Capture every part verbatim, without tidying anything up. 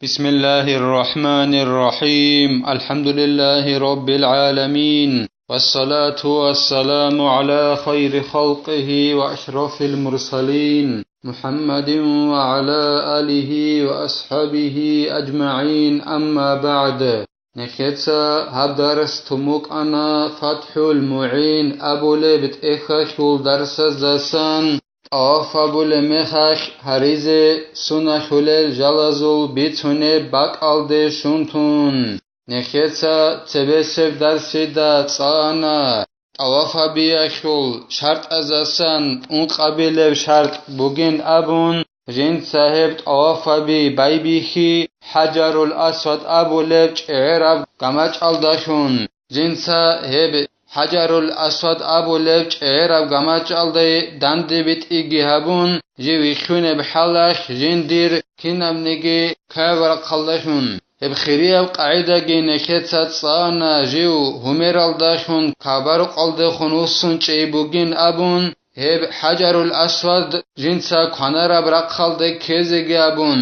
بسم الله الرحمن الرحيم. الحمد لله رب العالمين. والصلاة والسلام على خير خلقه وأشرف المرسلين محمد وعلى آله وأصحابه أجمعين. أما بعد. Нехеца гьаб дарс тун букӀана ФатхӀул МугӀин абулеб тӀехьалъул дарсаздасан, тӀаваф гьабулеб мехалъ гьаризе суннахьулел жалазул бицунеб бакӀалде щун тун. Нехеца цебесеб дарсида цӀана тӀаваф гьабиялъул шартӀаздасан ункъабилеб шартӀ бугин абун, жинца гьеб тӀавафаби байбихьи, ХӀажарул Асвад абулеб чӀегӀераб гамачӀалдалъун, жинца гьеб ХӀажарул Асвад абулеб чӀегӀераб гамачӀалде дандебитӀиги гьабун, жив вихьунеб хӀалалъ жиндир кинабниги кӀвеб рахъалдалъун. Гьеб хирияб къагӀидаги нехеца цӀана жив гьумералдалъун КагӀба-рукъалдехун вуссун чӀей бугин абун, гьеб ХӀажарул Асвад жинца кванараб рахъалде ккезеги абун,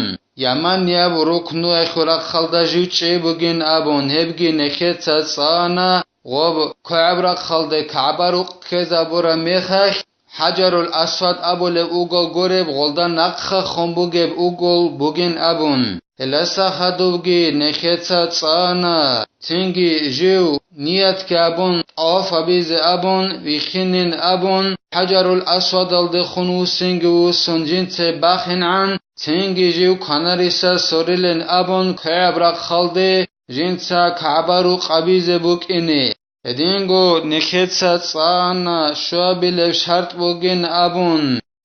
Яманияб рукнуялъул рахъалда жив чӀей бугин абун, гьебги нехеца цӀана гъоб квегӀаб рахъалде КагӀба-рукъ ккезабураб мехалъ, ХӀажарул Асвад абулеб угол гуреб гъолда нахъа хун бугеб угол бугин абун. Гьелдаса хадубги нехеца цӀана, цинги жив ниятги абун, тӀаваф гьабизе абун, вихьинин абун, ХӀажарул Асвадалдехун вуссинги вуссун жинца бахинегӀан, цинги жив кванариса сорилин абун квегӀаб рахъалде жинца КагӀба-рукъ гьабизе букӀине. Гьединго нехеца цӀана щуабилеб шартӀ бугин абун,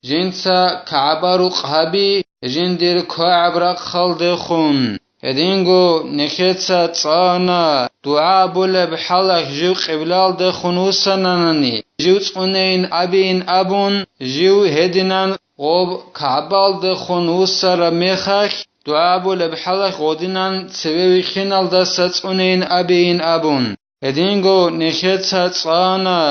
жинца КагӀба-рукъ гьаби жиндир квегӀаб рахъалдехун. Гьединго нехеца цӀана дугӀа абулеб хӀалалъ жив къиблалдехун вуссананани, жив цӀунейин абейин абун, жив гьединан гъоб КагӀбалдехун вуссараб мехалъ, дугӀа абулеб хӀалалъ гъодинан цеве вихьиналдаса цӀунейин абейин абун. Гьединго нехеца цӀана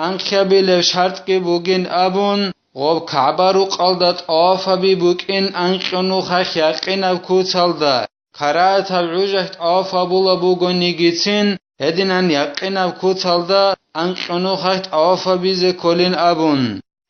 анкьабилеб шартӀги бугин абун, гъоб КагӀба-рукъалда тӀавафаби букӀин анкьунухъалъ якъинаб куцалда, карагьатаб гӀужалъ тӀаваф гьабулаб бугонигицин, гьединан якъинаб куцалда анкьунухъалъ тӀавафабизе кколин абун.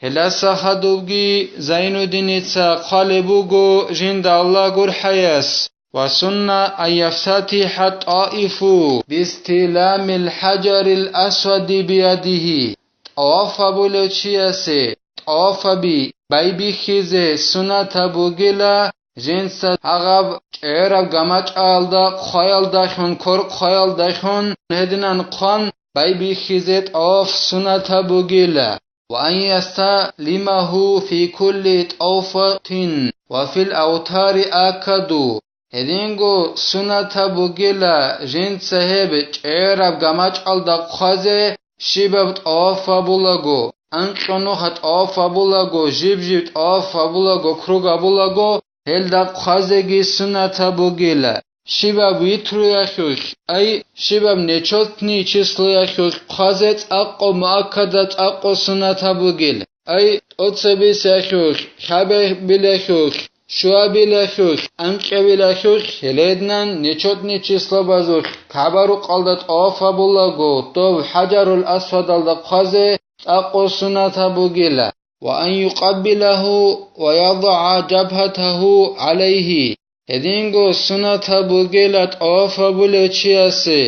Гьелдаса хадубги Зайнуддиница хъвалеб буго жинда Аллагь гурхӀаяс: «Ва сунна ан яфтатиха тӀаифу бистиламил хӀажарил асвади биядихи». ТӀаваф гьабулев чиясе тӀавафаби байбихьизе суннатаб бугила, жинца гьагъаб чӀегӀераб гамачӀалда хъваялдалъун, кор хъваялдалъун гьединан хъван байбихьизе тӀаваф суннатаб бугила. «Ва ан ясталимаху фи кулли тӀавфатин ва фил автари акаду». Гьединго суннатаб бугила жинца гьеб чӀегӀераб гамачӀалда хъвазе, щибаб тӀаваф гьабулаго, анкьунухъа тӀаваф гьабулаго, жиб-жиб тӀаваф гьабулаго, круг гьабулаго, гьелда хъвазеги суннатаб бугила. Щибаб витруялъулъ, ай, щибаб нечетни числоялъулъ хъвазе цӀакъго муаккада, цӀакъго суннатаб бугил, ай, тӀоцебесялъулъ, лъабабилелъулъ, щуабилелъулъ, анкьабилелъулъ, гьеледнан нечетни числобазулъ КагӀба-рукъалда тӀаваф гьабулаго, доб ХӀажарул Асвадалда хъвазе цӀакъго суннатаб бугила. «Ва ан юкъаббилагьу ва ядагӀа жабгьатагьу гӀалайгьи». Гьединго суннатаб бугила тӀаваф гьабулев чиясе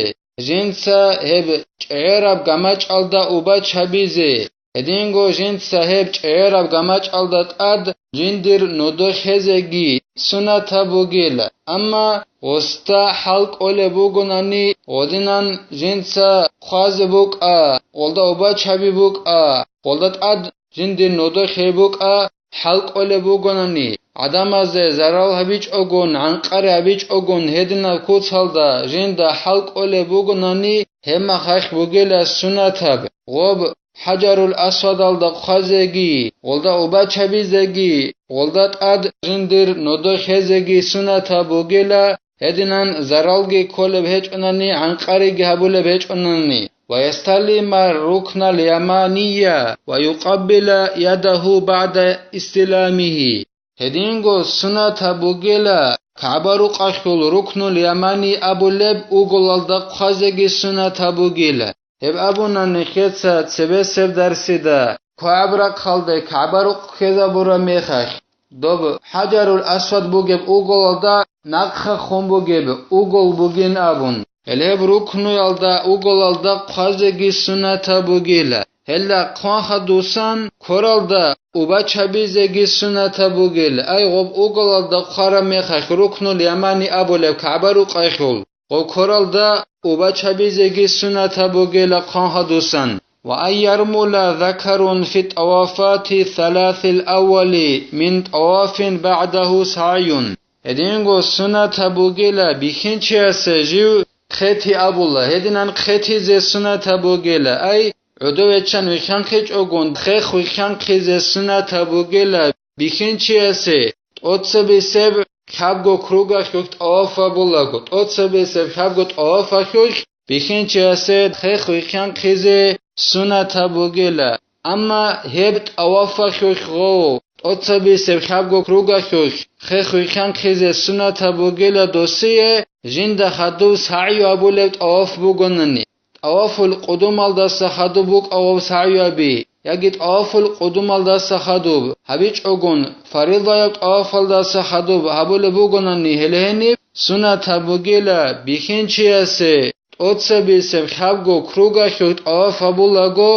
жинца гьеб чӀегӀераб гамачӀалда убач гьабизе, гьединго жинца гьеб чӀегӀераб гамачӀалда тӀад жиндир нодо хезеги суннатаб бугила. Амма гъосда хӀал кӀолеб бугонани, гъодинан жинца хъвазе букӀа, гъолда убач гьаби букӀа, гъолда тӀад жиндир нодо хей букӀа, хӀал кӀолеб бугонани, гӀадамазде зарал гьабичӀогун, гӀанкъари гьабичӀогун гьединаб куцалда жинда хӀал кӀолеб бугонани, гьеб мехалъ бугила суннатаб, гъоб ХӀажарул Асвадалда хъвазеги, гъолда убач гьабизеги, гъолда тӀад жиндир нодо хезеги суннатаб бугила, гьединан заралги кколеб гьечӀонани, гӀанкъариги гьабулеб гьечӀонани. «Ва ясталима рукнал ямания ва юкъаббила ядагьу багӀда истиламигьи». Гьединго сунатаб бугила КагӀба-рукъалъул рукнул ямани абулеб уголалда хъвазеги сунатаб бугила. Гьеб абуна нехеца цебесеб дарсида, квагӀаб рахъалде КагӀба-рукъ ккезабураб мехалъ, доб ХӀажарул-Асвад бугеб уголалда нахъа хун бугеб угол бугин абун. Гьеле гьеб рукнуялда уголалда хъвазеги сунатаб бугила. Гьелда хъван хадусан квералда убачабизеги сунатаб бугила. Ай гъоб уголалда хъвараб мехалъ рукнул ямани абулеб КагӀба-рукъалъул гъоб квералда убачабизеги сунатаб бугила хъван хадусан. Ва ан ярмула закарун фи тӀавафати саласил аввали мин тӀавафин багӀдагьу сагӀюн. Гьединго сунатаб бугила бихьинчиясе жив хъети абула, гьединан хъетизе сунатаб бугила, ай, гӀодов виччан вихьанхъичӀогун, хех вихьанхъизе сунатаб бугила бихьинчиясе, тӀоцебесеб лъабго кругахъулъ тӀаваф гьабулаго, тӀоцебесеб лъабго тӀавафахъулъ бихьинчиясе хех вихьанхъизе сунатаб бугила. Амма гьеб тӀавафахъулъ гъов, тӀоцебесеб лъабго кругахъулъ хех вихьанхъизе сунатаб бугила досие, жинда хадуб сагӀю абулеб тӀаваф бугонани. ТӀавафул къудумалдаса хадуб букӀа гъов сагӀю аби, яги тӀавафул къудумалдаса хадуб гьабичӀогун, фаризаяб тӀавафалдаса хадуб гьабулеб бугонани гьеле гьениб, сунатаб бугила бихьинчиясе тӀоцебесеб лъабго кругахъулъ тӀаваф гьабулаго,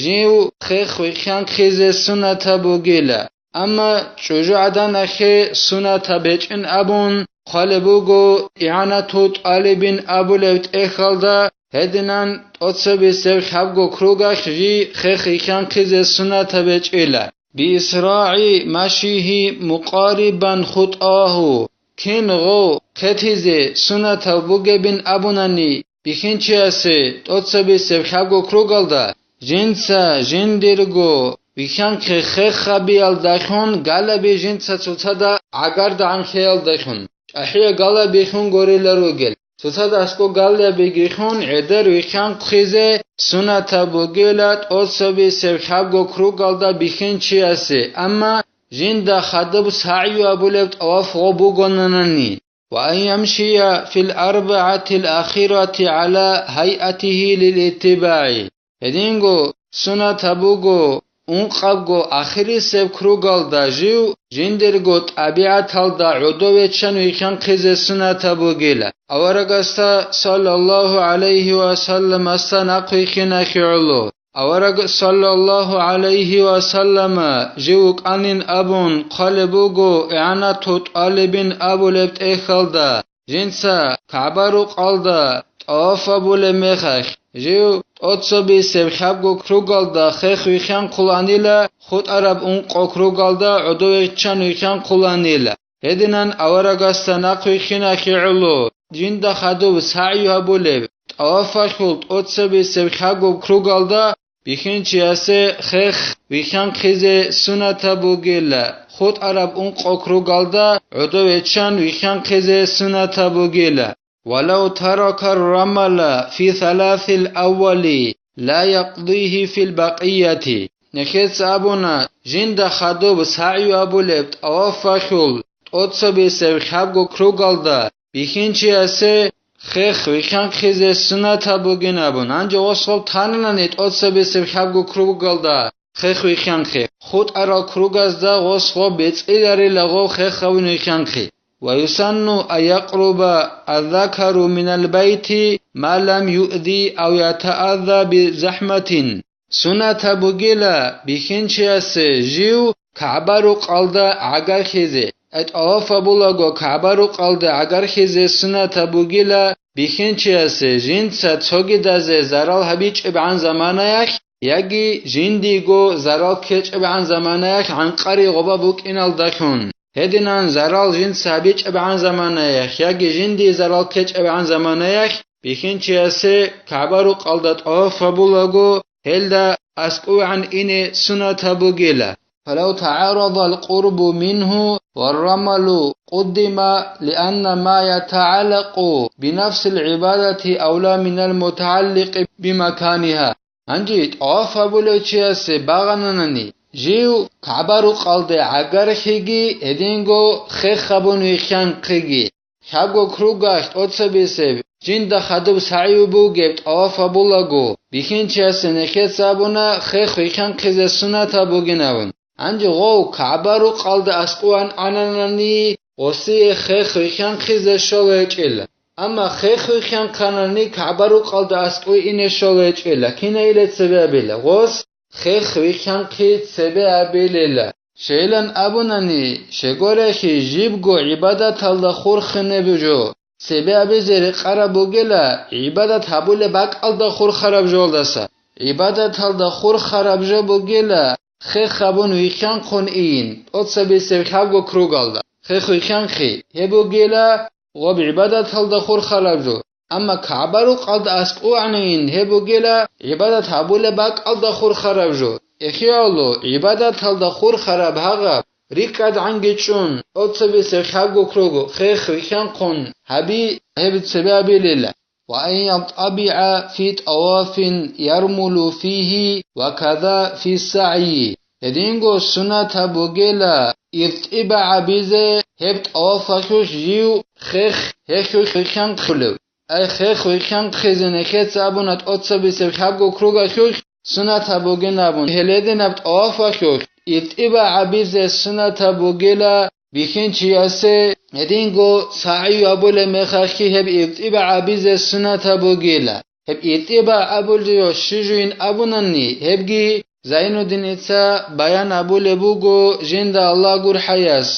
жив хех вихьанхъизе сунатаб бугила. Амма чӀужугӀаданахъе сунатаб гьечӀин абун хъвалеб буго ИгӀанату тӀалибин абулеб тӀехьалда, гьединан тӀоцебесеб лъабго кругахъ жий хех вихьанхъизе сунатаб гьечӀила. БиисрагӀи машигьи мукъарибан хутӀагьу, кин гъов хъетизе сунатаб бугебин абунани, бихьинчиясе тӀоцебесеб лъабго кругалда, жинца жиндирго вихьанхъе хех гьабиялдалъун галаби жинца цоцазда гӀагардагӀанлъиялдалъун, чӀахӀиял галабилъун гурила ругел. Цоцазда аскӀоб галабигилъун гӀедер вихьанхъизе сунатаб бугила тӀоцебесеб лъабго кругалда бихьинчиясе, амма жинда хадуб сагӀю абулеб тӀаваф гъо бугонанани. Ва ан ямшия фил арбагӀатил ахирати гӀала гьайатигьи лил иттибагӀи. Гьединго сунатаб буго, ункъабго ахирисеб кругалда жив жиндирго тӀабигӀаталда гӀодов виччан вихьанхъизе сунатаб бугила. Аварагасда, саллаллагьу гӀалайгьи ва салламасда, нахъвихьинахъе гӀоло. Авараг, саллаллагьу гӀалайгьи ва саллама, жив вукӀанин абун хъвалеб буго ИгӀанату тӀалибин абулеб тӀехьалда, жинца КагӀба-рукъалда тӀаваф гьабулеб мехалъ, жив тӀоцебесеб лъабго кругалда хех вихьанхъуланила, хутӀараб ункъо кругалда гӀодов виччан вихьанхъуланила. Гьединан аварагасда нахъвихьинахъе гӀоло, жинда хадуб сагӀю гьабулеб, тӀавафалъул тӀоцебесеб лъабго кругалда бихьинчиясе хех вихьанхъизе сунатаб бугила, хутӀараб ункъо кругалда гӀодов виччан вихьанхъизе сунатаб бугила. Валав таракар рамала фи саласил аввали ла якъдигьи фил бакъияти. Нехеца абуна, жинда хадуб сагӀю абулеб тӀавафалъул тӀоцебесеб лъабго кругалда бихьинчиясе хех вихьанхъизе сунатаб бугин абун. Гьанже гъос гъоб тананани тӀоцебесеб лъабго кругалда хех вихьанхъе, хутӀарал кругазда гъос гъоб бецӀиларила гъов хех гьавун вихьанхъе. Ва юсанну ан якъруба аззакару минал байти ма лам юъзи ав ятаазза бизахӀматин. Сунатаб бугила бихьинчиясе жив КагӀба-рукъалда гӀагархизе, ай тӀаваф гьабулаго КагӀба-рукъалда гӀагархизе сунатаб бугила бихьинчиясе жинца цогидазе зарал гьабичӀебгӀан заманаялъ яги жиндиего зарал ккечӀебгӀан заманаялъ гӀанкъари гъоба букӀиналдалъун. Гьединан зарал жинца гьабичӀебгӀан заманаялъ яги жиндие зарал ккечӀебгӀан заманаялъ бихьинчиясе КагӀба-рукъалда тӀаваф гьабулаго, гьелда аскӀовегӀан ине сунатаб бугила. Фалав тагӀарадал къурбу мингьу ва рамалу къуддима, лианна ма ятагӀаллакъу бинафсил гӀибадати авла минал мутагӀалликъи бимаканиха. Гьанже тӀаваф гьабулев чиясе багъананани, Жив КагӀба-рукъалде гӀагархиги, гьединго хех гьабун вихьанхъиги. Хьабго кругалъ тӀоцебесеб жинда хадуб сагӀи бугеб тӀаваф гьабулаго, бихьинчиясе нехеца абуна хех вихьанхъизе суннатаб бугин абун. Гьанже гъов КагӀба-рукъалда аскӀован ананани, гъосие хех вихьанхъизе щолей гьечӀила. Амма хех вихьанхъанани КагӀба-рукъалда аскӀове ине щолей гьечӀила, кинайила цебе абила, гъос хех вихьанхъи цебе абилила. Щайилан абунани, щегорехи жибго гӀибадаталда хурхине бужо. Цебе абизе рекъараб бугела, гӀибадат гьабулеб бакӀалда хурхараб жолдаса. ГӀибадаталда хурхараб жо бугела, хех гьабун вихьанхъун ийин, тӀоцебесеб хьабго кругалда. Хех вихьанхъи, гьеб бугела, гъоб гӀибадаталда хурхараб жо. Амма КагӀба-рукъалда аскӀовегӀанин гьеб бугела гӀибадат гьабулеб бакӀалда хурхараб жо. Эхияло, гӀибадаталда хурхараб гьагъаб рикӀкӀадгӀанги чӀун, тӀоцебесеб хьабго круг хех вихьанхъун гьаби гьеб цебе абилила. وأن يطبع في طواف يرمل فيه وكذا في السعي. Гьединго суннатаб бугела иртӀиба гьабизе гьеб тӀавафалъулъ жив хех, хехьулъ вихьанхъулев. Ай хех вихьанхъизе нехеца абуна тӀоцебесеб хьабго кругалъулъ суннатаб бугин абун, гьелединаб тӀавафалъулъ иртӀиба гьабизе суннатаб бугела бихьинчиясе, гьединго сагӀи гьабулеб мехалъги гьеб иртӀиба гьабизе суннатаб бугела. Гьеб иртӀиба абулев щижуин абунани, гьебги Зайнуддиница баян абулеб буго жинда Аллагь гурхӀаяс: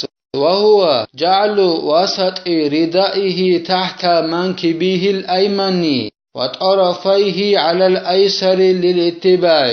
وهو جعل وسط ردائه تحت منكبه الأيمن وطرفيه على الأيسر للاتباع.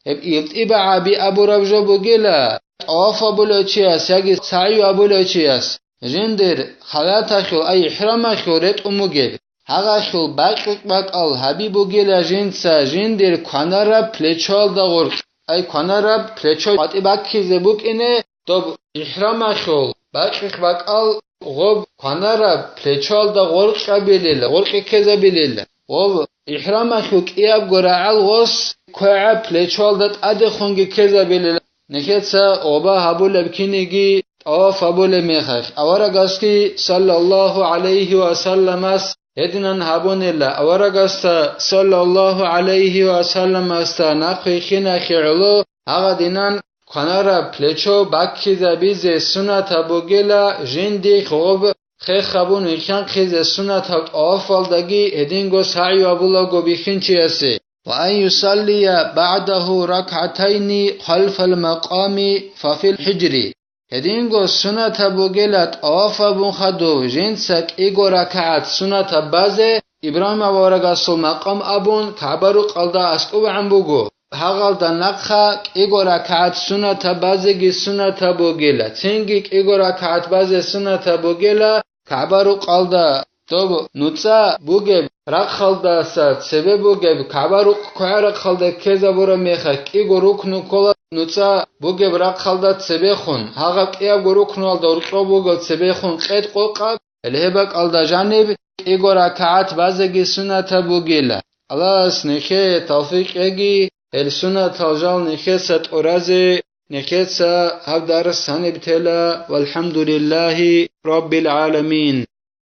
Гьеб иртӀиба гьаби абураб жо бугела, тӀаваф абулев чияс яги сагӀи абулев чияс жиндир халаталъул, ай ихӀрамалъул ретӀун бугеб. Гьагъалъул бакьикь бакӀал гьаби бугела жинца жиндир кванараб плечоялда гъоркь. Ай кванараб плечо къватӀибе баккизе букӀине, доб ихӀрамалъул бакьикь бакӀал гъоб кванараб плечоялда гъоркьабилила, гъоркье ккезабилила. Гъоб ихӀрамалъул кӀиябго рагӀал гъос квегӀаб плечоялда тӀадехунги ккезабилила. Нехеца гъоба гьабулеб киниги тӀаваф гьабулеб мехалъ, аварагасги саллаллагьу гӀалайгьи ва салламас гьединан гьабунила, аварагасда саллаллагьу гӀалайгьи ва салламасда нахъвихьиналъе гӀоло гьагъадинан кванараб плечо баккизабизе суннатаб бугела, жиндихъ гъоб хех гьабун вихьанхъизе суннатаб тӀавафалдаги гьединго сагӀи гьабулаго бихьинчиясе. وأن يصلي بعده ركعتين خلف المقام ففي الحجر. Гьединго суннатаб бугела тӀаваф абун хадув жинца кӀиго ракагӀат суннатаб базе, Ибрагьим аварагасул макъам абун, КагӀба-рукъалда аскӀовегӀан буго. Гьагъалда нахъа кӀиго ракагӀат суннатаб базеги суннатаб бугела, цинги кӀиго ракагӀат базе суннатаб бугела, КагӀба-рукъалда доб нуцӀа бугеб рахъалдаса цебе бугеб КагӀба-рукъ квегӀарахъалде ккезабураб мехалъ кӀиго рукну ккола, нуцӀа бугеб рахъалда цебехун, гьагъаб кӀиябго рукнуялда гьоркьоб бугеб цебехун къед къокъаб, гьеле гьеб бакӀалда жаниб кӀиго ракагӀат базеги суннатаб бугела. Аллагьас нехее тавфикъ кьеги, гьел суннатал жал нехеца тӀуразе, нехеца гьаб дарс гьаниб тела. ВалхӀамдулиллагьи раббил гӀаламин.